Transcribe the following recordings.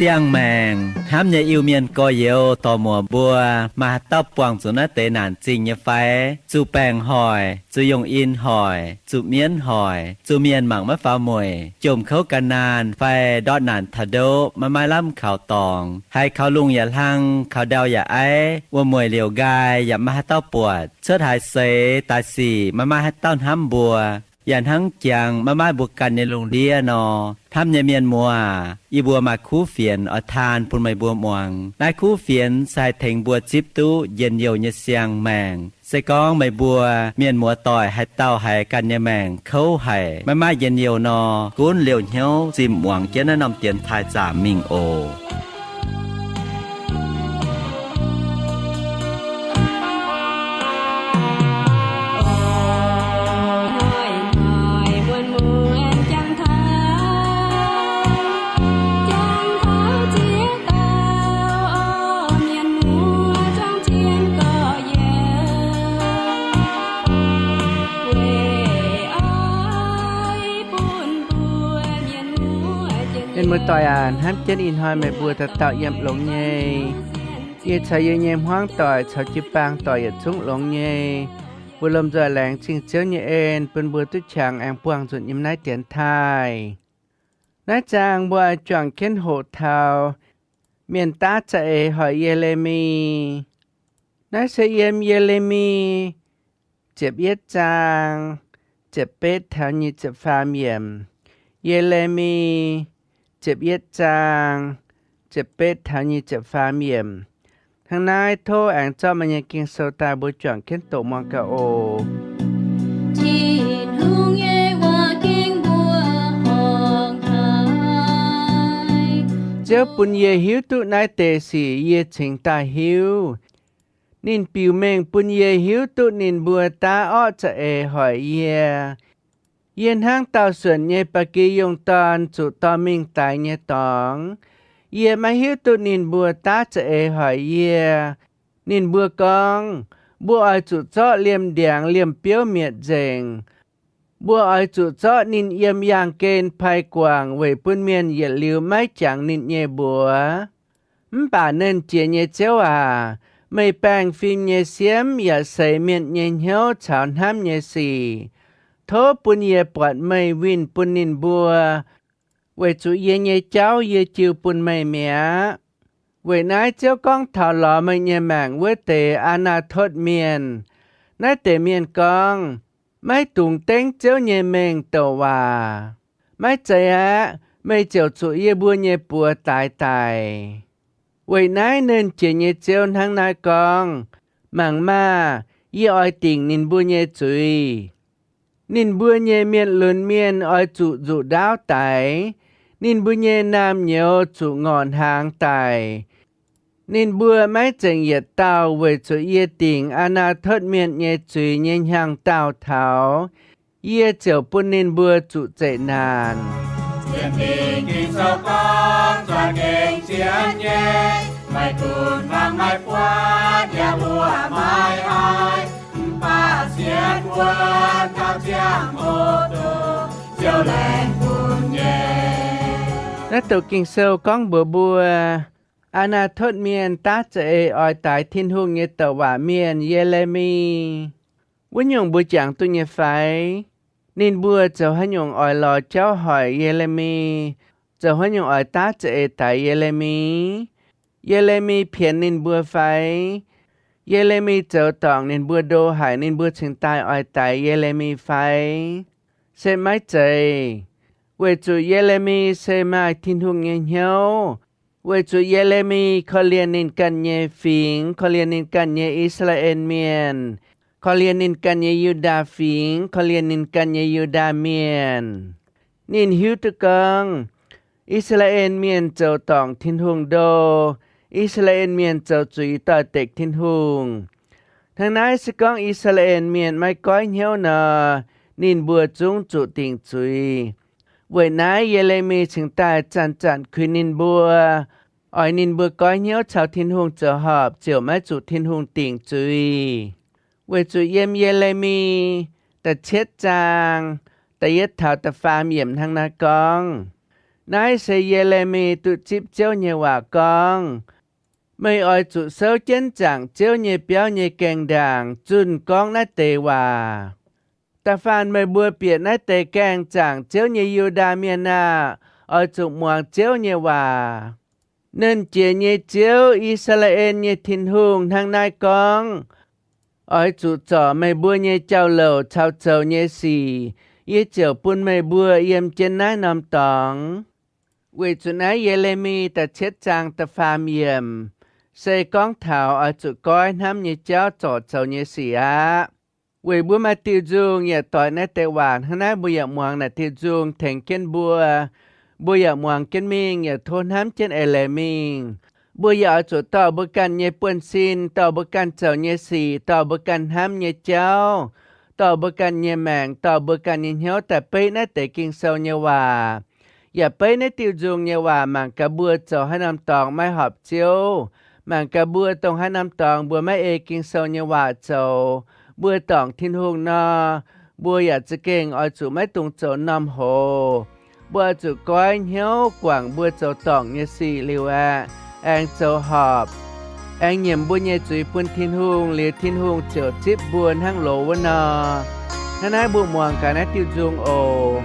Diangh maengc hnamv nyei Iu-Mienh gorx-youz dorc-muoc mbuo, maaih haaix dauh buangh zuqc naaiv deix naanc zingh nyei fai? Zuqc baengc hoic, zuqc yongh in hoic, zuqc mienv hoic, zuqc mienh mangc maiv faaux mueic, jomc kouv gan naanh fai ndortv naanc taux ndoqv maiv maaih lamh kaux dorngx, haiz kaux lungh yaac hlang, kaux ndau yaac aiv, wuom-mueic liouc nqaai yaac maiv maaih haaix dauh buatc, cuotv haaix seix daaih sic maiv maaih haaix dauh hnamv mbuo, yaac hnangv jangx maiv maaih mbuo ganh nyei lungh ndiev nor. Hnamv nyei mienh muoz, yie mbuo maaih kuv fienx oix taan bun meih mbuo muangx. Naaiv kuv fienx se haih tengx mbuo zipv duqv njien-youh nyei siang-maengc. Se gorngv meih mbuo mienh muoz-doic haaix dauh haiz ganh nyei maengc kouv haic, maiv maaih njien-youh nor, gunv liouh hnyouv zimh muangx jienv naaiv norm dienx taaih zaamc mingh oc. Mienh muoz-doic aac, hnamv jienv ih hnoi meih mbuo dauh dauh yiem longx nyei. Yie caux yie nyei hmuangv doic caux jiu-baang doic yietc zungv longx nyei. Mbuo lomh nzoih laengz zingh Ziouv nyei en bun mbuo duqv qangx aengx buangh nzunc yiem naaiv dienx taaih. Naaiv zaang mbuo oix juangc jienv hoqc taux mienh daav za'eix hoic Ye^le^mi. Naaiv se yiem Ye^le^mi ziepc yietv zaang ziepc betv taux nyic ziepc faam yiemc. Ye^le^mi ziepc yietv zaang ziepc betv taux nyic ziepc faam yiemc. Hnangv naaiv tov aengx zorqv meih nyei Ging-Sou daaih mbuo juangc jienv doqc muangx gaax oc. Tin-Hungh nyei waac ging mbuo horngh haic. Ziouv bun yie hiuv duqv naaiv deix sic yie cingx daaih hiuv. Ninh biux mengh bun yie hiuv duqv ninh mbuo daav orqv za'eix hoic yie. Yie hnangv daauh suonc nyei ba'gi yungh dorn zuqc dorh mingh daix nyei dorngx. Yie maiv hiuv duqv ninh mbuo daav za'eix hoic yie. Ninh mbuo gorngv, mbuo oix zuqc zorqv liemh ndiangx liemh biouv mietc nzengc. Mbuo oix zuqc zorqv ninh yiem yaangh gen pai guangc weic bun mienh yietc liuz maiv jangx ninh nyei mbuox. Mv baac Nernh Jiex nyei Ziouv aac, meih baengh fim nyei siemv yaac seix mienh nyei hnyouv caux hnamv nyei sic. Tov bun yie buatc meih winh bun ninh mbuo, weic zuqc yie nyei jauv yie jiu bun meih mi'aqv. Weic naaiv Ziouv gorngv taux lorz meih nyei maengc wuov deix Aa^naa^totv Mienh. Naaiv deix mienh gorngv, maiv dungx dengv Ziouv nyei mengh douc waac. Maiv zeiz aeqv, meih ziouc zuqc yie mbuo nyei buoz daix daic. Weic naaiv Nernh Jiex nyei Ziouv hnangv naaiv gorngv, mangc maah! Yie oix dingc ninh mbuo nyei zuiz. Ninh mbuo nyei mienh lunx mienh oix zuqc nzuqc ndaauv daix. Ninh mbuo nyei naamh nyouz zuqc ngorc hnaangx daic. Ninh mbuo maiv zengc yietc dauh weic zuqc yie dingc Aa^naa^totv Mienh nyei zuiz nyei hnyangx-daauh taux, yie ziouc bun ninh mbuo zuqc zeqc naanc. Naaiv douc Ging-Sou gorngv mbuox mbuo, Aa^naa^totv Mienh daav za'eix oix daix Tin-Hungh nyei douc waac mienh, Ye^le^mi. Wuov nyungc mbuo jangx duqv nyei fai? Ninh mbuo zoux haaix nyungc oix lorz jauv hoic Ye^le^mi? Zoux haaix nyungc oix daav za'eix daix Ye^le^mi? Ye^le^mi pienx ninh mbuo fai? Ye^le^mi zoux dorngc ninh mbuo ndo haic ninh mbuo cingx daaih oix daix Ye^le^mi fai? Se maiv zeiz. Weic zuqc Ye^le^mi se maaih Tin-Hungh nyei hnyouv. Weic zuqc Ye^le^mi korv-lienh ninh ganh nyei fingx, korv-lienh ninh ganh nyei I^saa^laa^en Mienh, korv-lienh ninh ganh nyei Yu^ndaa Fingx, korv-lienh ninh ganh nyei Yu^ndaa Mienh. Ninh hiuv duqv gorngv I^saa^laa^en Mienh zoux dorngc Tin-Hungh ndo. I^saa^laa^en Mienh zoux zuiz doix-dekc Tin-Hungh. Hnangv naaiv se gorngv I^saa^laa^en Mienh maiv goiv hnyouv nor, ninh mbuo zungv zuqc dingc zuiz. Weic naaiv Ye^le^mi cingx daaih zanc-zanc kuinx ninh mbuo, oix ninh mbuo goiv hnyouv caux Tin-Hungh zoux horpc ziouc maiv zuqc Tin-Hungh dingc zuiz. Weic zuqc yiem Ye^le^mi da'cietv zaang da'yietv taux da'faam yiemc hnangv naaiv gorngv, Naaiv se Ye^le^mi duqv zipv Ziouv nyei waac gorngv, meih oix zuqc souv jienv zaangc Ziouv nyei biauv nyei gaengh ndaangc zunh gorngv naaiv deix waac. Da'faanh meih mbuo bieqc naaiv deix gaengh zaangc Ziouv nyei Yu^ndaa Mienh aah! Oix zuqc muangx Ziouv nyei waac. Nernh Jiex nyei Ziouv, I^saa^laa^en nyei Tin-Hungh, hnangv naaiv gorngv, Oix zuqc zorc meih mbuo nyei jauv-louc caux zoux nyei sic, yie ziouc bun meih mbuo yiem jienv naaiv norm dorngx. Weic zuqc naaiv Ye^le^mi da'cietv zaang da'faam yiemc se gorngv taux oix zuqc goiv hnamv nyei jauv zorc zoux nyei sic aqv. Weic mbuo maaih diuh nzung yaac doix naaiv deix waac hnangv naaiv, mbuo yaac muangx naaic diuh nzung tengx jienv mbuo. Mbuo yaac muangx jienv mingh, yaac tov hnamv jienv eix leiz mingh. Mbuo yaac oix zuqc dorh mbuo ganh nyei buonv-sin, dorh mbuo ganh zoux nyei sic, dorh mbuo ganh hnamv nyei jauv, dorh mbuo ganh nyei maengc, dorh mbuo ganh nyei hnyouv daaih beiv naaiv deix Ging-Sou nyei waac. Yaac beiv naaiv diuh nzung nyei waac mangc gaax mbuo zoux haaix norm dorngx maiv horpc Ziouv. Mangc gaax mbuo dongh haaix norm dorngx mbuo maiv ei Ging-Sou nyei waac zoux, mbuo dorngc Tin-Hungh nor, mbuo yaac za'gengh oix zuqc maiv dungx zoux m'normh hoz. Mbuo oix zuqc goiv hnyouv guangc mbuo zoux dorngc nyei sic liuz aeqv, aengx zoux horpc, aengx nyiemc mbuo nyei zuiz bun Tin-Hungh, liuz Tin-Hungh ziouc zipv mbuo hnangv loz wuov nor. Hnangv naaiv mbuo muangx gaax naaiv diuh nzung oc.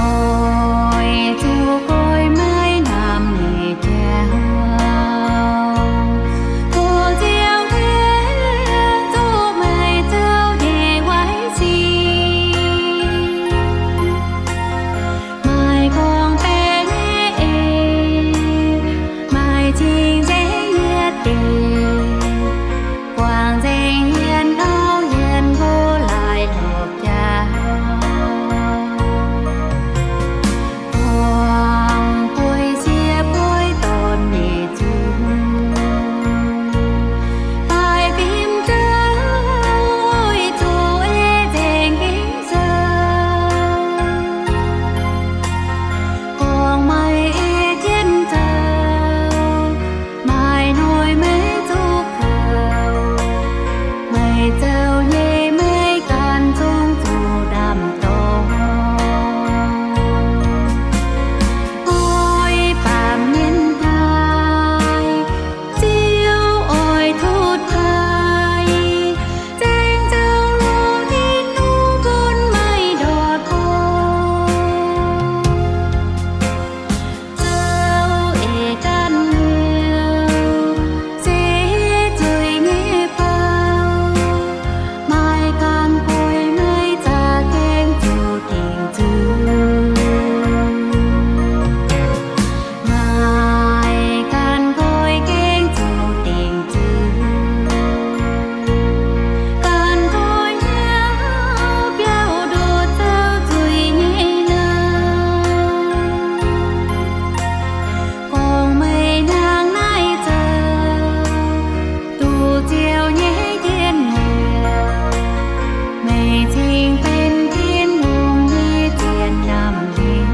Oix zuqc goiv maiv namx nyei jauv, tov Ziouv Tin-Hungh meih zoux nyei waaic sic. Maaih gorngv-baeqc nyei eix, maaih cing-nzengc nyei deic, guangc nzengc hmien auv hmien nqox laaix lorqc jaax. Guangc bueix sieqv bueix dorn nyei zungv, daaih fim zouv oix zuqc ei nzengc Ging-Sou. Gorngv meih ei jienv zoux, maaih noic maiv zuqc kouv, meih zoux nyei maiv gan zungv zuqc ndaamv-dorngx. Oix baamh mienh taaih, Ziouv oix tutv taaih, zaeng zoux longx Tin-Hungh bun meih ndortv gorngv. Zoux eix ganh hnyouv se zuiz nyei bou, maaih ganh goiv maiv za'gengh zuqc dingc zuiz. Maaih ganh goiv gengh zuqc dingc zuiz. Ganh goiv hnyouv biauv nduqc zoux zuiz nyei nouh. Gorngv meih hnangv naaiv zoux, duqv Ziouv nyei njien-youh, meih cingx benx Tin-Hungh nyei zien namh nqingh.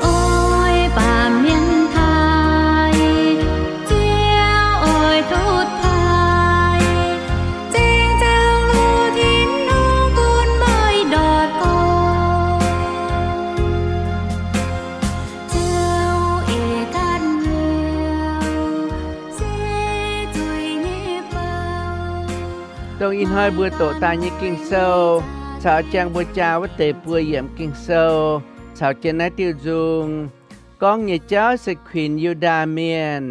Oix baamh mienh taaih, Ziouv oix tutv taaih, zaeng zoux longx Tin-Hungh bun meih ndortv gorngv. Zoux eix ganh hnyouv se zuiz nyei bou. Dongh ih hnoi mbuo doqc daaih nyei Ging-Sou caux jangx mbuo jaa wuov deix buo yiemc Ging-Sou caux jienv naaiv diuh nzung gorngv nyei jauv se kuinx Yu^ndaa Mienh,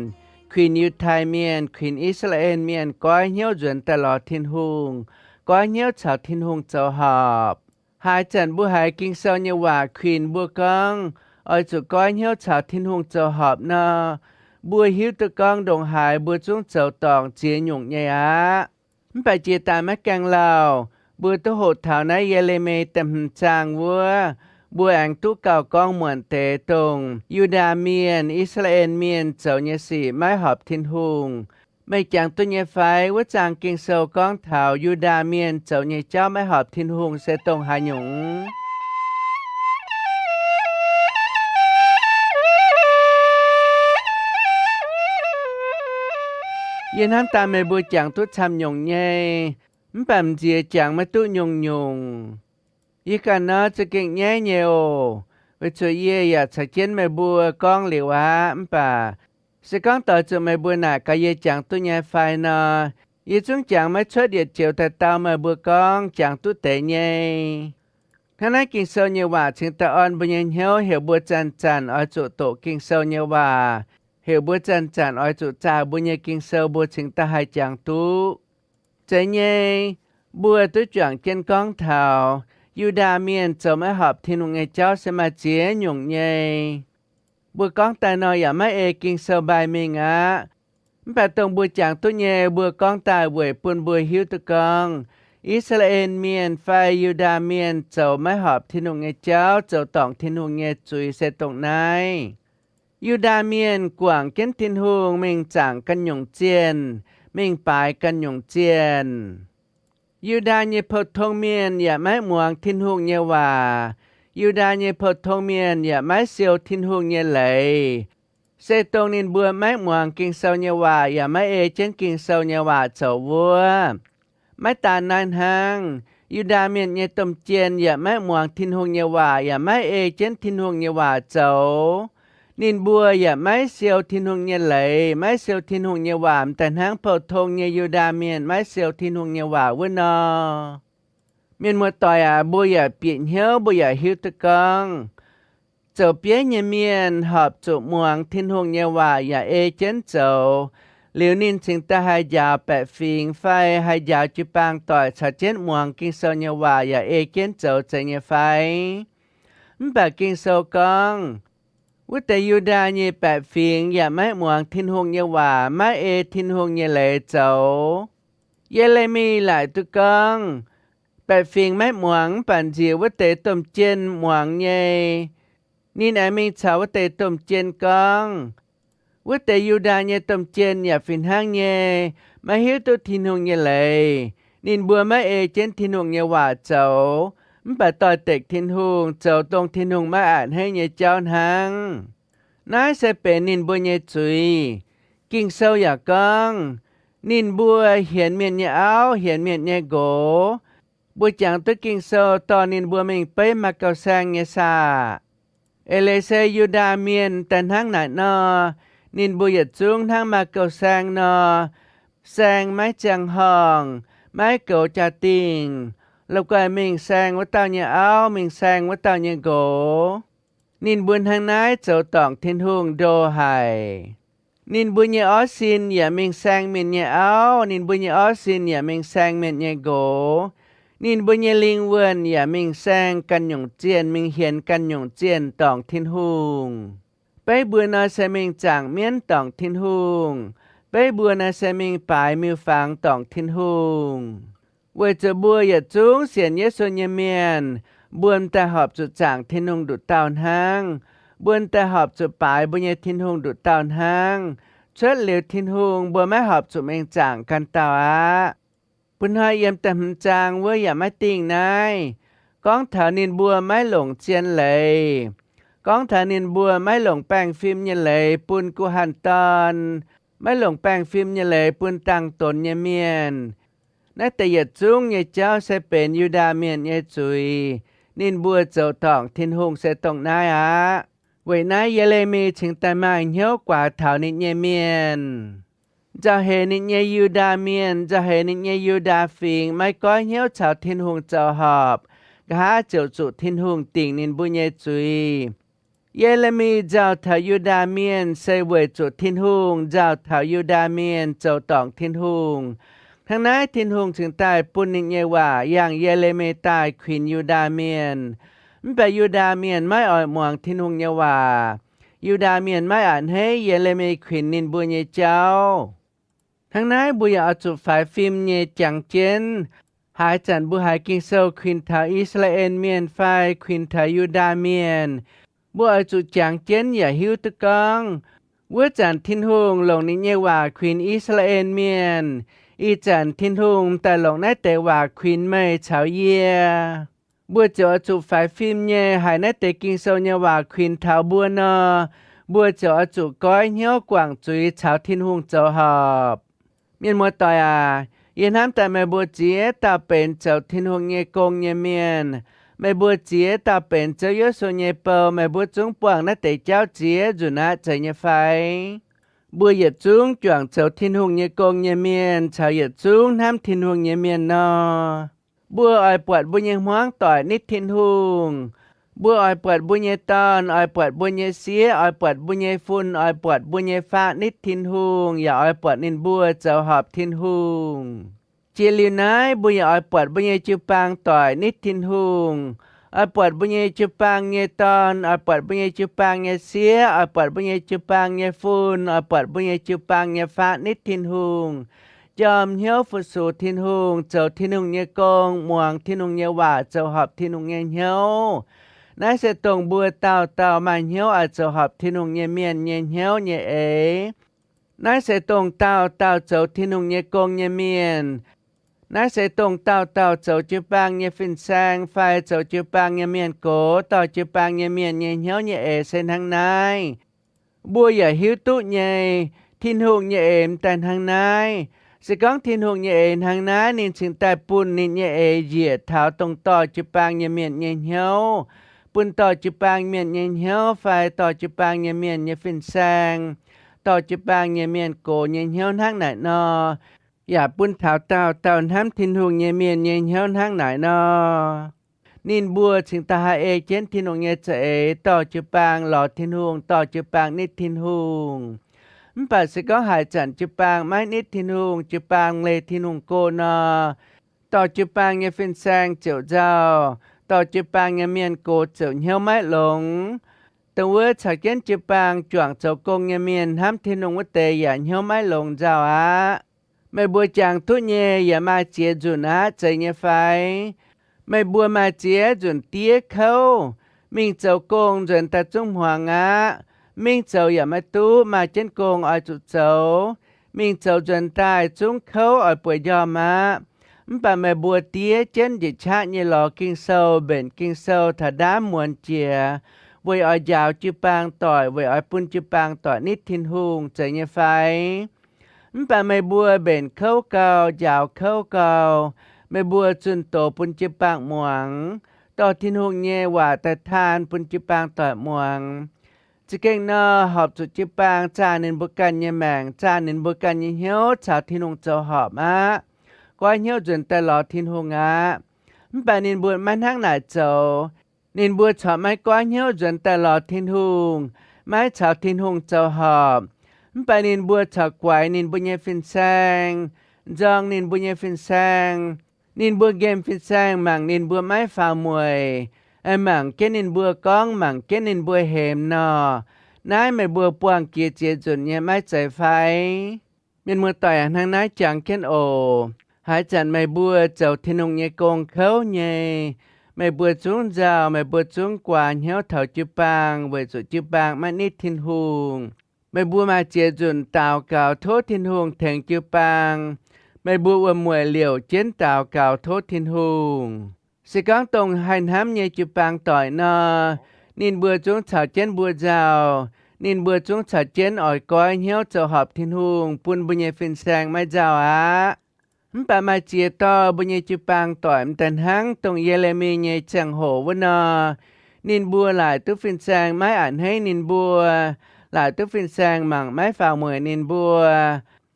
kuinx Yiutai Mienh, kuinx I^saa^laa^en Mienh goiv hnyouv nzuonx daaih lorz Tin-Hungh, goiv hnyouv caux Tin-Hungh zoux horpc. Haaix zanc mbuo haiz Ging-Sou nyei waac kuinx mbuo gorngv, oix zuqc goiv hnyouv caux Tin-Hungh zoux horpc nor, mbuo hiuv duqv gorngv ndongc haaix mbuo zungv zoux dorngc ziex nyungc nyei aqv. Mv baac jiex daaih maiv gaengh lauh, mbuo duqv hoqc taux naaiv Ye^le^mi da'hmz zaang wuov, mbuo aengx duqv gauh gorngv muonc deix dongh Yu^ndaa Mienh, I^saa^laa^en Mienh zoux nyei sic maiv horpc Tin-Hungh. Meih jangx duqv nyei fai? Wuov zaang Ging-Sou gorngv taux Yu^ndaa Mienh zoux nyei jauv maiv horpc Tin-Hungh se dongh haaix nyungc? Yie hnamv daaih meih mbuo jangx duqv camv nyungc nyei, mv baac m'nziex jangx maiv duqv nyungc-nyungc. Yie ganh nor za'gengh nyaiv nyei oc, weic zuqc yie yaac caux jienv meih mbuo gorngv liuz aqv. Mv baac se gorngv doix zuqc meih mbuo naaic gaax yie jangx duqv nyei fai nor, yie zungv jangx maiv cuotv yietc joux daaih dau meih mbuo gorngv jangx duqv deix nyei. Hnangv naaiv Ging-Sou nyei waac cingx daaih orn mbuo nyei hnyouv heuc mbuo zanc-zanc oix zuqc doqc Ging-Sou nyei waac, heuc mbuo zanc-zanc oix zuqc zaah mbuo nyei Ging-Sou mbuo cingx daaih haih jangx duqv. Zeiz nyei, mbuo duqv juangc jienv gorngv taux Yu^ndaa Mienh zoux maiv horpc Tin-Hungh nyei jauv se maaih ziex nyungc nyei. Mbuo gorngv daaih nor yaac maiv ei Ging-Sou mbaih mingh aqv. Mv baac dongh mbuo jangx duqv nyei, mbuo gorngv daaih weic bun mbuo hiuv duqv gorngv I^saa^laa^en Mienh fai Yu^ndaa Mienh zoux maiv horpc Tin-Hungh nyei jauv, zoux dorngc Tin-Hungh nyei zuiz se dongh naaiv. Yu^ndaa Mienh guangc jienv Tin-Hungh mingh zaangc ganh nyungc zienh, mingh baaix ganh nyungc zienh. Yu^ndaa nyei pou-tong mienh yaac maiv muangx Tin-Hungh nyei waac. Yu^ndaa nyei pou-tong mienh yaac maiv siou Tin-Hungh nyei leiz. Se dongh ninh mbuo maiv muangx Ging-Sou nyei waac yaac maiv ei jienv Ging-Sou nyei waac zoux wuov. Maiv daan naaiv hnangv, Yu^ndaa Mienh nyei domh jien yaac maiv muangx Tin-Hungh nyei waac yaac maiv ei jienv Tin-Hungh nyei waac zoux. Ninh mbuo yaac maiv siou Tin-Hungh nyei leiz, maiv siou Tin-Hungh nyei waac m'daaih hnangv pou-tong nyei Yu^ndaa Mienh maiv siou Tin-Hungh nyei waac wuov nor. Mienh muoz-doic aac, mbuo yaac bieqc hnyouv, mbuo yaac hiuv duqv gorngv zoux bieiv nyei mienh horpc zuqc muangx Tin-Hungh nyei waac yaac ei jienv zoux. Liuz ninh cingx daaih haih njaaux baeqc fingx fai haih njaaux jiu-baang doic caux jienv muangx Ging-Sou nyei waac yaac ei jienv zoux zeiz nyei fai? Mv baac Ging-Sou gorngv, wuov deix Yu^ndaa nyei baeqc fingx yaac maiv muangx Tin-Hungh nyei waac, maiv ei Tin-Hungh nyei leiz zoux. Ye^le^mi laaic duqv gorngv, baeqc fingx maiv muangx, mv baac nziex wuov deix domh jien muangx nyei. Ninh aengx mingh caux wuov deix domh jien gorngv, wuov deix Yu^ndaa nyei domh jien yaac fih hnangv nyei, maiv hiuv duqv Tin-Hungh nyei leiz. Ninh mbuo maiv ei jienv Tin-Hungh nyei waac zoux, mv baac doix-dekc Tin-Hungh, zoux dongh Tin-Hungh maiv a'hneiv nyei jauv hnangv. Naaiv se benx ninh mbuo nyei zuiz. Ging-Sou yaac gorngv, ninh mbuo hienx mienh nyei auv, hienx mienh nyei nqox. Mbuo jangx duqv Ging-Sou dorh ninh mbuo mingh beiv Maakauv Saeng nyei saah? Eix leiz se Yu^ndaa Mienh daaih hnangv naaic nor, ninh mbuo yietc zungv hnangv Maakauv Saeng nor, saeng maiv ziangh horngh, maiv goux jaa-dingh, la'guaih mingh saeng wuov dauh nyei auv, mingh saeng wuov dauh nyei nqox. Ninh mbuo hnangv naaiv zoux dorngc Tin-Hungh ndo haic. Ninh mbuo nyei orv sin yaac mingh saeng mienh nyei auv, ninh mbuo nyei orv sin yaac mingh saeng mienh nyei nqox. Ninh mbuo nyei lingh wuonh yaac mingh saeng ganh nyungc zienh, mingh hienx ganh nyungc zienh dorngc Tin-Hungh. Beiv mbuo nor se mingh zaangc mienv dorngc Tin-Hungh. Beiv mbuo nor se mingh baaix miuc-fangx dorngc Tin-Hungh. Weic zuqc mbuo yietc zungv sienx Yesu nyei mienh, mbuo m'daaih horpc zuqc zaangc Tin-Hungh nduqc dauh hnangv. Mbuo m'daaih horpc zuqc baaix mbuo nyei Tin-Hungh nduqc dauh hnangv. Cuotv liuz Tin-Hungh, mbuo maiv horpc zuqc mingh zaangc ganh dauh aqv. Bun hnoi yiem da'hmz zaang wuov yaac maiv dingh naaiv, gorngv taux ninh mbuo maiv longc zien leiz, gorngv taux ninh mbuo maiv longc baengh fim nyei leiz bun guh hanh dorn, maiv longc baengh fim nyei leiz bun dangh donx nyei mienh. Naaiv deix yietc zungv nyei jauv se benx Yu^ndaa Mienh nyei zuiz. Ninh mbuo zoux dorngc Tin-Hungh se dongh naaiv aqv. Weic naaiv Ye^le^mi cingx daaih maaih hnyouv guaax taux ninh nyei mienh. Nzauh heix ninh nyei Yu^ndaa Mienh, nzauh heix ninh nyei Yu^ndaa Fingx maiv goiv hnyouv caux Tin-Hungh zoux horpc, nqa'haav ziouc zuqc Tin-Hungh dingc ninh mbuo nyei zuiz. Ye^le^mi nzauh taux Yu^ndaa Mienh se weic zuqc Tin-Hungh nzauh taux Yu^ndaa Mienh zoux dorngc Tin-Hungh. Hnangv naaiv Tin-Hungh cingx daaih bun ninh nyei waac yangh Ye^le^mi daaih kuinx Yu^ndaa Mienh. Mv baac Yu^ndaa Mienh maiv oix muangx Tin-Hungh nyei waac. Yu^ndaa Mienh maiv a'hneiv Ye^le^mi kuinx ninh mbuo nyei jauv. Hnangv naaiv mbuo yaac oix zuqc faix fim nyei jangx jienv. Haaix zanc mbuo haiz Ging-Sou kuinx taux I^saa^laa^en Mienh fai kuinx taux Yu^ndaa Mienh, mbuo oix zuqc jangx jienv yaac hiuv duqv gorngv, wuov zanc Tin-Hungh longc ninh nyei waac kuinx I^saa^laa^en Mienh, ih zanc Tin-Hungh daaih longc naaiv deix waac kuinx meih caux yie. Mbuo ziouc oix zuqc faix fim nyei haiz naaiv deix Ging-Sou nyei waac kuinx taux mbuo nor, mbuo ziouc oix zuqc goiv hnyouv guangc zuiz caux Tin-Hungh zoux horpc. Mienh muoz-doic aac, yie hnamv daaih meih mbuo ziex dauh benx zoux Tin-Hungh nyei gong nyei mienh. Meih mbuo ziex dauh benx Ziouv Yesu nyei bou, meih mbuo zungv buangh naaiv deix jauv ziex nzunc aqv, zeiz nyei fai? Mbuo yietc zungv juangc zoux Tin-Hungh nyei gong nyei mienh caux yietc zungv hnamv Tin-Hungh nyei mienh nor, mbuo oix buatc mbuo nyei hmuangv doic nitv Tin-Hungh. Mbuo oix buatc mbuo nyei dorn, oix buatc mbuo nyei sieqv, oix buatc mbuo nyei fun, oix buatc mbuo nyei faqv nitv Tin-Hungh, yaac oix buatc ninh mbuo zoux horpc Tin-Hungh. Jiex liuz naaiv, mbuo yaac oix buatc mbuo nyei jiu-baang doic nitv Tin-Hungh. Oix buatc mbuo nyei jiu-baang nyei dorn, oix buatc mbuo nyei jiu-baang nyei sieqv, oix buatc mbuo nyei jiu-baang nyei fun, oix buatc mbuo nyei jiu-baang nyei faqv nitv Tin-Hungh, jorm hnyouv fu-sux Tin-Hungh, zoux Tin-Hungh nyei gong, muangx Tin-Hungh nyei waac, zoux horpc Tin-Hungh nyei hnyouv. Naaiv se dongh mbuo dauh dauh maaih hnyouv oix zoux horpc Tin-Hungh nyei mienh nyei hnyouv nyei eix. Naaiv se dongh dauh dauh zoux Tin-Hungh nyei gong nyei mienh. Naaiv se dongh dauh dauh zoux jiu-baang nyei fin-saeng fai zoux jiu-baang nyei mienh gox dorh jiu-baang nyei mienh nyei hnyouv nyei eix se hnangv naaiv. Mbuo yaac hiuv duqv nyei, Tin-Hungh nyei eix m'daaih hnangv naaiv. Se gorngv Tin-Hungh nyei eix hnangv naaiv, ninh cingx daaih bun ninh nyei eix njiec taux dongh dorh jiu-baang nyei mienh nyei hnyouv, bun dorh jiu-baang mienh nyei hnyouv fai dorh jiu-baang nyei mienh nyei fin-saeng, dorh jiu-baang nyei mienh gox nyei hnyouv hnangv naaic nor, yaac bun taux dauh dauh hnamv Tin-Hungh nyei mienh nyei hnyouv hnangv naaic nor. Ninh mbuo cingx daaih haih ei jienv Tin-Hungh nyei za'eix dorh jiu-baang lorz Tin-Hungh, dorh jiu-baang nitv Tin-Hungh. Mv baac se gorngv haaix zanc jiu-baang maiv nitv Tin-Hungh, jiu-baang leih Tin-Hungh go nor, dorh jiu-baang nyei fin-saeng ziouc nzauh, dorh jiu-baang nyei mienh gox ziouc hnyouv maiv longx. Dongh wuov caux jienv jiu-baang juangc zoux gong nyei mienh hnamv Tin-Hungh wuov deix yaac hnyouv maiv longx nzauh aqv. Meih mbuo jangx duqv nyei yaac maaih ziex nzunc aqv, zeiz nyei fai? Meih mbuo maaih ziex nzunc diev kouv. Mingh zoux gong nzuonx daaih zungv hmuangx aqv. Mingh zoux yaac maiv duqv, maaih jienv gong oix zuqc zoux. Mingh zoux nzuonx daaih zungv kouv oix bueix njormh aqv. Mv baac meih mbuo diev jienv njiec qaqv nyei lorz Ging-Sou, mbenc Ging-Sou taux ndaamv muonz jiex, weic oix njaaux jiu-baang doic, weic oix bun jiu-baang doic nitv Tin-Hungh, zeiz nyei fai? Mv baac meih mbuo mbenc kouv gau, njaaux kouv gau, meih mbuo zunh doz bun jiu-baang muangx, dorh Tin-Hungh nyei waac daaih taan bun jiu-baang doic muangx. Za'gengh nor, horpc zuqc jiu-baang zaah ninh mbuo ganh nyei maengc, zaah ninh mbuo ganh nyei hnyouv caux Tin-Hungh zoux horpc aqv. Goiv hnyouv nzuonx daaih lorz Tin-Hungh aqv. Mv baac ninh mbuo maiv hnangv naaic zoux. Ninh mbuo corc maiv goiv hnyouv nzuonx daaih lorz Tin-Hungh, maiv caux Tin-Hungh zoux horpc. Mv baac ninh mbuo corc guaix ninh mbuo nyei fin-saeng, nzorng ninh mbuo nyei fin-saeng. Ninh mbuo nqemh fin-saeng mangc ninh mbuo maiv faaux mueic, mangc jienv ninh mbuo gorngv, mangc jienv ninh mbuo hemx nor. Naaiv meih mbuo buangh jiex ziex nzunc nyei maiv zeiz fai? Mienh muoz-doic aah, hnangv naaiv jangx jienv oc. Haaix zanc meih mbuo zoux Tin-Hungh nyei gong kouv nyei, meih mbuo zungv nzauh, meih mbuo zungv guaax hnyouv taux jiu-baang weic zuqc jiu-baang maiv nitv Tin-Hungh. Meih mbuo maaih ziex nzunc daux gaux tov Tin-Hungh tengx jiu-baang, meih mbuo wuom mueic liouc jienv daux gaux tov Tin-Hungh. Se gorngv dongh haih hnamv nyei jiu-baang doic nor, ninh mbuo zungv caux jienv mbuo nzauh, ninh mbuo zungv caux jienv oix goiv hnyouv zoux horpc Tin-Hungh, bun mbuo nyei fin-saeng maiv nzauh aqv. Mv baac maaih ziex dorh mbuo nyei jiu-baang doic m'daaih hnangv dongh Ye^le^mi nyei ziangh hoc wuov nor, ninh mbuo laaic duqv fin-saeng maiv a'hneiv ninh mbuo, laaic duqv fin-saeng mangc maiv faaux mueic ninh mbuo,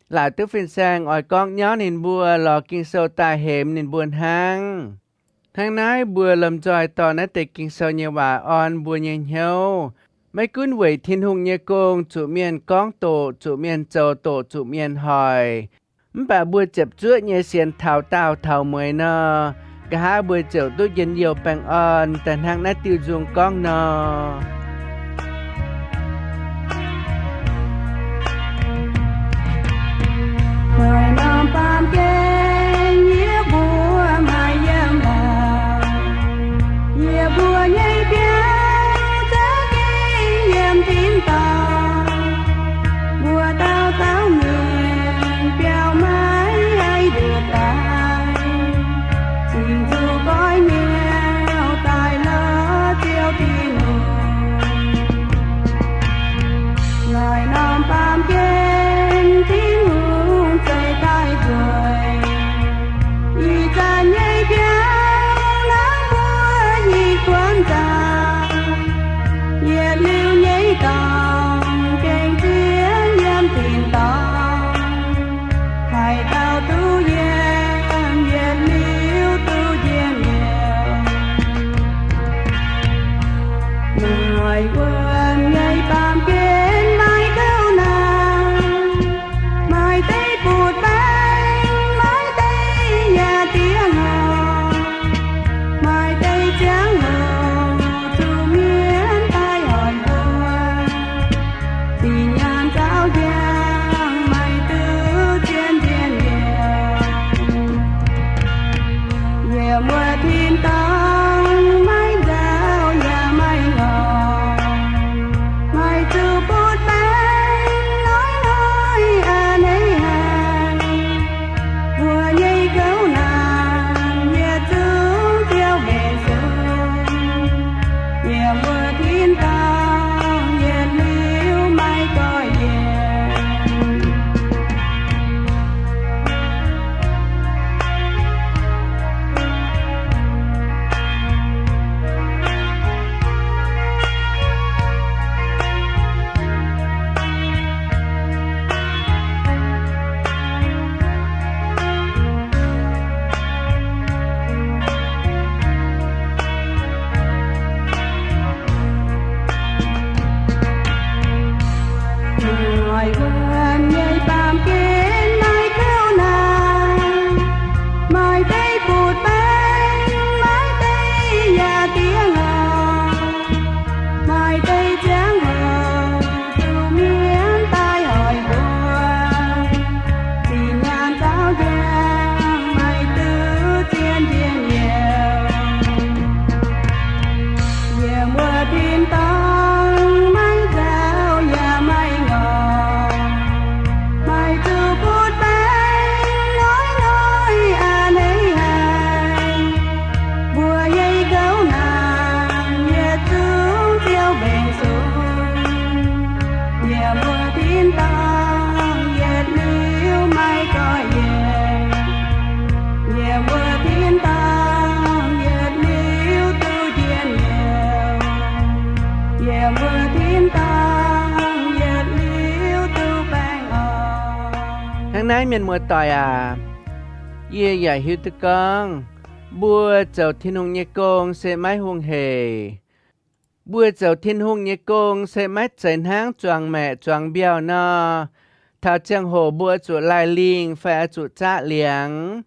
laaic duqv fin-saeng oix gorngv nyauv ninh mbuo, lorz Ging-Sou daaih hemx ninh mbuo hnangv. Hnangv naaiv mbuo lomh nzoih dorh naaiv deix Ging-Sou nyei waac orn mbuo nyei hnyouv. Maiv gunv weic Tin-Hungh nyei gong zuqc mienh gorngv doqc, zuqc mienh zoux doqc, zuqc mienh hoic, mv baac mbuo ziepc zuoqv nyei sienx taux daauh taux mueiz nor, Nqa'haav mbuo ziouc duqv njien-youh baengh orn daaih hnangv naaiv diuh nzung gorngv nor. Maaih norm baamh gen yie mbuo maaih yiem laaix, yie mbuo nyei biauv za'gengh yiem tin-dorngh. Mbuo dauh dauh mienh biauv maiv haih nduqc daaih, cingx zuqc goiv nyauv daaih lorz Ziouv Tin-Hungh. Maaih norm baamh gen Tin-Hungh zeix daaih nzueic, ih zanc nyei biauv naaiv mbuo nyei kuonx nzangc, yietc liuz nyei dorngx gengh ziex yiem tin-dorngh. Haaix dauh duqv yiem, yietc liuz duqv njien-youh. Maaih wuonh nyei baamh gen maiv kouv naanc, maaih deix butv-baengx, maaih deix yaac diev hngorngc, maaih deix ziangh hoc zuqc mienv daaih oix mbuo. Zinh nyaanh nzauh njang, maiv duqv zien njien-youh. Yiem wuov tin-dorngh maiv nzauh yaac maiv ngorc, maaih zuqc butv-baengx noiv noiv a'hneiv haic. Mbuo nyei kouv naanc yietc zungv Ziouv mbenc sung. Yiem wuov tin-dorngh yietc liuz maiv goiv yienc. Maaih wuonh nyei baamh gen maiv kouv naanc, maaih deix butv-baengx, maaih deix yaac diev hngorngc, maaih deix ziangh hoc zuqc mienv daaih oix mbuo. Zinh nyaanh nzauh njang, maiv duqv zien njien-youh. Yiem wuov tin-dorngh maiv nzauh yaac maiv ngorc, maaih zuqc butv-baengx noiv noiv a'hneiv haic. Mbuo nyei kouv naanc yietc zungv Ziouv mbenc sung. Yiem wuov tin-dorngh yietc liuz maiv goiv yienc. Yiem wuov tin-dorngh yietc liuz duqv njien-youh. Yiem wuov tin-dorngh yietc liuz duqv baengh orn. Hnangv naaiv, mienh muoz-doic aac, yie yaac hiuv duqv gorngv, mbuo zoux Tin-Hungh nyei gong se maiv hungh heic. Mbuo zoux Tin-Hungh nyei gong se maiv zeiz hnangv zuangx maeqc zuangx mbiauh nor, taux ziangh hoc mbuo zuqc laih lingh fai oix zuqc zaqv liangx.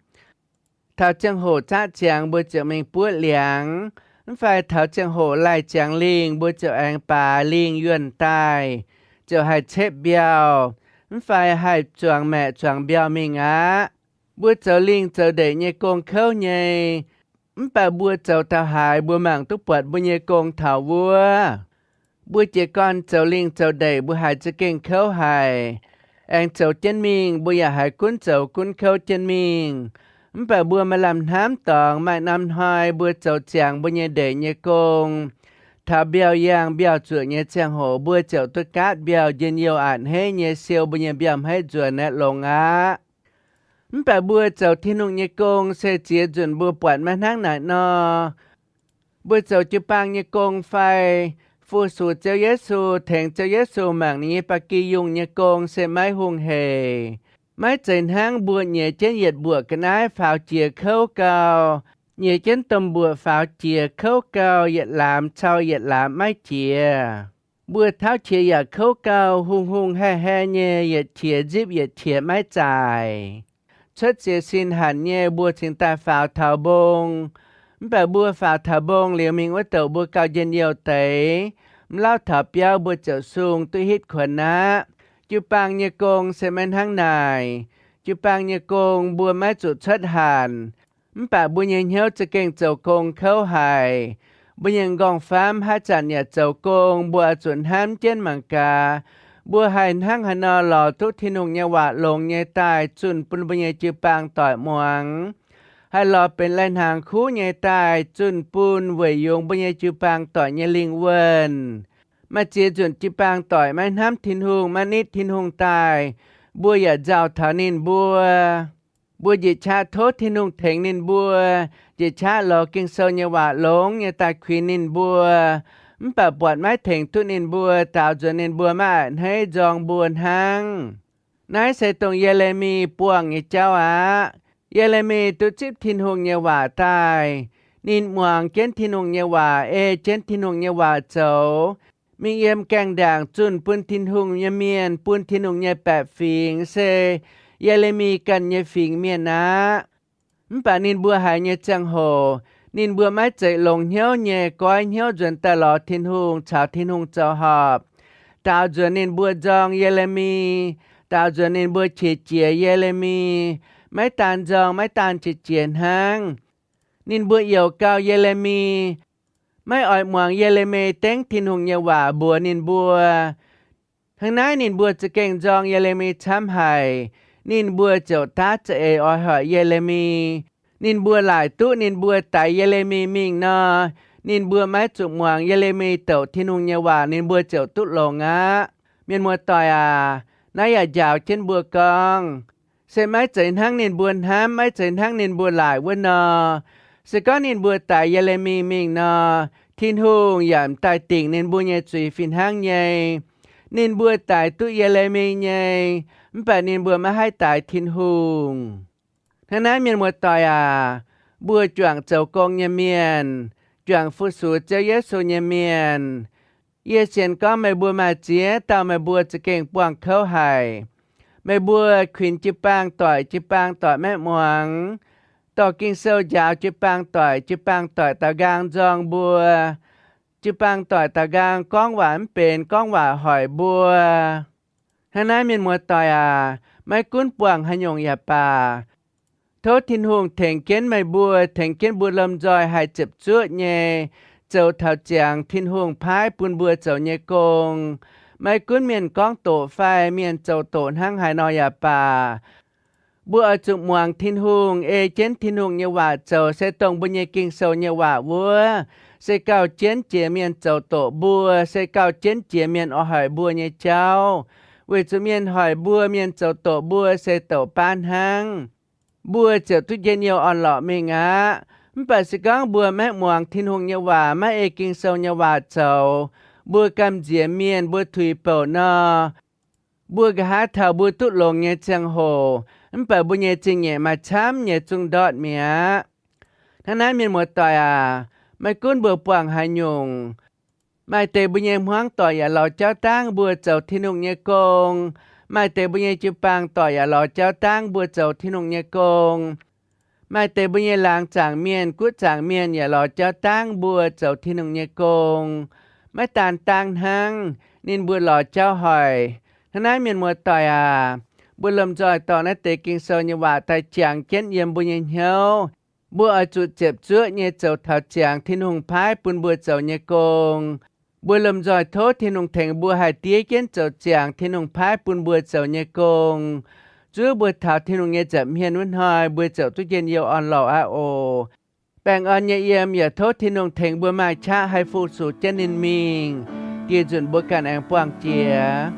Taux ziangh hoc zaqv ziangx mbuo ziouc mingh buoqv liangx, mv fai taux ziangh hoc laih ziangx lingh mbuo ziouc aengx baaix lingh yuonh daaih, ziouc haih cepv mbiauh, mv fai haih zuangx maeqc zuangx mbiauh mingh aqv. Mbuo zoux lingh zoux ndeic nyei gong kouv nyei, mv baac mbuo zoux taux haaix mbuo mangc duqv buatc mbuo nyei gong taux wuov. Mbuo jiez gorn zoux lingh zoux ndeic mbuo haiz za'gengh kouv haic, aengx zoux jienv mingh mbuo yaac haiz gunv zoux gunv kouv jienv mingh. Mv baac mbuo maaih lamh hnamv dorngx maaih norm hnoi mbuo zoux ziangx mbuo nyei ndeic nyei gong, taux mbiauh yangh mbiauh zuoqc nyei ziangh hoc mbuo ziouc duqv gaatv mbiauh njien-youh a'hneiv nyei siou mbuo nyei mbiauh hmeiv nzuonx aeqv, longx aqv. Mv baac mbuo zoux Tin-Hungh nyei gong se ziex nzunc mbuo buatc maiv hnangv naaic nor. Mbuo zoux jiu-baang nyei gong fai fu-sux Ziouv Yesu, tengx Ziouv Yesu mangc ninh nyei ba'gi yungh nyei gong se maiv hungh heic. Maiv zeiz hnangv mbuo nyiex jienv yietc mbuoqc ga'naaiv faaux jiex kouv gau, nyiex jienv domh mbuoqc faaux jiex kouv gau, yietc laamz cau yietc laamz maiv jiex. Mbuo tauv qiex yaac kouv gau, hungh hungh haev haev nyei, yietc qiex nzipv yietc qiex maiv zaaic. cuotv siec sin hanc nyei, mbuo cingx daaih faaux taux mbong. Mv baac mbuo faaux taux mbong liuz mingh wuov douc mbuo gauh njien-youh deix. Mv lauh taux biauv mbuo ziouc sung duqv hitv kuonx aqv. Jiu-baang nyei gong se maiv hnangv naaic. Jiu-baang nyei gong mbuo maiv zuqc cuotv hanc, mv baac mbuo nyei hnyouv za'gengh zoux gong kouv haic. Mbuo nyei nqorngv-famv haaix zanc yaac zoux gong, mbuo oix zuqc hnamv jienv mangc gaax, mbuo haih hnangv haaix nor lorz duqv Tin-Hungh nyei waac longx nyei daaih zunh bun mbuo nyei jiu-baang doic muangx, haih lorz benx lai-hnaangx kuv nyei daaih zunh bun weic yungz mbuo nyei jiu-baang doic nyei lingh wuonh. Maaih ziex nzunc jiu-baang doic maiv hnamv Tin-Hungh, maiv nitv Tin-Hungh daaih, mbuo yaac nzauh taux ninh mbuo. Mbuo njiec qaqv tov Tin-Hungh tengx ninh mbuo, njiec qaqv lorz Ging-Sou nyei waac longx nyei daaih kuinx ninh mbuo. Mv baac buatc maiv tengx duqv ninh mbuo, daaux nzuonx ninh mbuo maiv a'hneiv nzorng mbuo hnangv. Naaiv se dongh Ye^le^mi buangh nyei jauv aqv. Ye^le^mi duqv zipv Tin-Hungh nyei waac daaih. Ninh muangx jienv Tin-Hungh nyei waac, ei jienv Tin-Hungh nyei waac zoux, mingh yiem gaengh ndaangc zunh bun Tin-Hungh nyei mienh, bun Tin-Hungh nyei baeqc fingx, se Ye^le^mi ganh nyei fingx mienh aqv. Mv baac ninh mbuo haiz nyei ziangh hoc, ninh mbuo maiv zeiz longx hnyouv nyei goiv hnyouv nzuonx daaih lorz Tin-Hungh, caux Tin-Hungh zoux horpc. Daaux nzuonx ninh mbuo nzorng Ye^le^mi, daaux nzuonx ninh mbuo qiex jiez Ye^le^mi, maiv daan nzorng maiv daan qiex jiez hnangv. Ninh mbuo youc gau Ye^le^mi, maiv oix muangx Ye^le^mi dengv Tin-Hungh nyei waac mbuox ninh mbuo. Hnangv naaiv ninh mbuo za'gengh nzorng Ye^le^mi camv haic. Ninh mbuo ziouc daav za'eix oix hoic Ye^le^mi. Ninh mbuo laaic duqv ninh mbuo daix Ye^le^mi mingh nor, ninh mbuo maiv zuqc muangx Ye^le^mi douc Tin-Hungh nyei waac, ninh mbuo ziouc duqv longx aqv. Mienh muoz-doic aac, naaiv yaac njaaux jienv mbuo gorngv, se maiv zeiz hnangv ninh mbuo hnamv, maiv zeiz hnangv ninh mbuo laaic wuov nor. Se gorngv ninh mbuo daix Ye^le^mi mingh nor, Tin-Hungh yaac m'daaih dingc ninh mbuo nyei zuiz fih hnangv nyei. Ninh mbuo daix duqv Ye^le^mi nyei, mv baac ninh mbuo maiv haih daix Tin-Hungh. Hnangv naaiv, mienh muoz-doic aac, mbuo juangc zoux gong nyei mienh, juangc fu-sux Ziouv Yesu nyei mienh, yie sienx gorngv meih mbuo maaih ziex dauh meih mbuo za'gengh buangh kouv haic. Meih mbuo kuinx jiu-baang doic, jiu-baang doic maiv muangx. Dorh Ging-Sou njaaux jiu-baang doic, jiu-baang doic daaux nqaang nzorng mbuo. Jiu-baang doic daaux nqaang gorngv waac mv benx, gorngv waac hoic mbuo. Hnangv naaiv, mienh muoz-doic aac, maiv gunv buangh haaix nyungc yaac baac, tov Tin-Hungh tengx jienv meih mbuo, tengx jienv mbuo lomh nzoih haih ziepc zuoqv nyei zoux taux ziangx Tin-Hungh paaiv bun mbuo zoux nyei gong. Maiv gunv mienh gorngv doqc fai mienh zoux doqc hnangv haaix nor yaac baac, mbuo oix zuqc muangx Tin-Hungh, ei jienv Tin-Hungh nyei waac zoux, se dongh mbuo nyei Ging-Sou nyei waac wuov, se gauh jienv jiex mienh zoux doqc mbuo, se gauh jienv jiex mienh oix hoic mbuo nyei jauv. Weic zuqc mienh hoic mbuo, mienh zoux doqc mbuo se douc baav hnangv, mbuo ziouc duqv njien-youh orn-lorqc mingh aqv. Mv baac se gorngv mbuo maiv muangx Tin-Hungh nyei waac, maiv ei Ging-Sou nyei waac zoux, mbuo gamh nziex mienh, mbuo tuix bouc nor, mbuo nqa'haav taux mbuo duqv longx nyei ziangh hoc, mv baac mbuo nyei zingh nyeic maaih camv nyei zungv ndortv mi'aqv. Hnangv naaiv, mienh muoz-doic aac, maiv gunv mbuo buangh haaix nyungc, maaih deix mbuo nyei hmuangv doic yaac lorz jauv dangv mbuo zoux Tin-Hungh nyei gong. Maaih deix mbuo nyei jiu-baang doic yaac lorz jauv dangv mbuo zoux Tin-Hungh nyei gong. Maaih deix mbuo nyei laangz zaangc mienh, guoqv zaangc mienh yaac lorz jauv dangv mbuo zoux Tin-Hungh nyei gong. Maiv daan dangv hnangv, ninh mbuo lorz jauv hoic. Hnangv naaiv, mienh muoz-doic aac, mbuo lomh nzoih dorh naaiv deix Ging-Sou nyei waac daaih jangx jienv yiem mbuo nyei hnyouv. Mbuo oix zuqc ziepc zuoqv nyei zoux taux ziangx Tin-Hungh paaiv bun mbuo zoux nyei gong. Mbuo lomh nzoih tov Tin-Hungh tengx mbuo haih diev jienv zoux ziangx Tin-Hungh paaiv bun mbuo zoux nyei gong. Zuov mbuo taux Tin-Hungh nyei nza'hmien wuov hnoi, mbuo ziouc duqv njien-youh orn-lorqc aqv oc. Baengh orn nyei yiem yaac tov Tin-Hungh tengx mbuo maaih qaqv haih fu-sux jienv ninh mingh, dieh nzunc mbuo ganh aengx buangh jiex.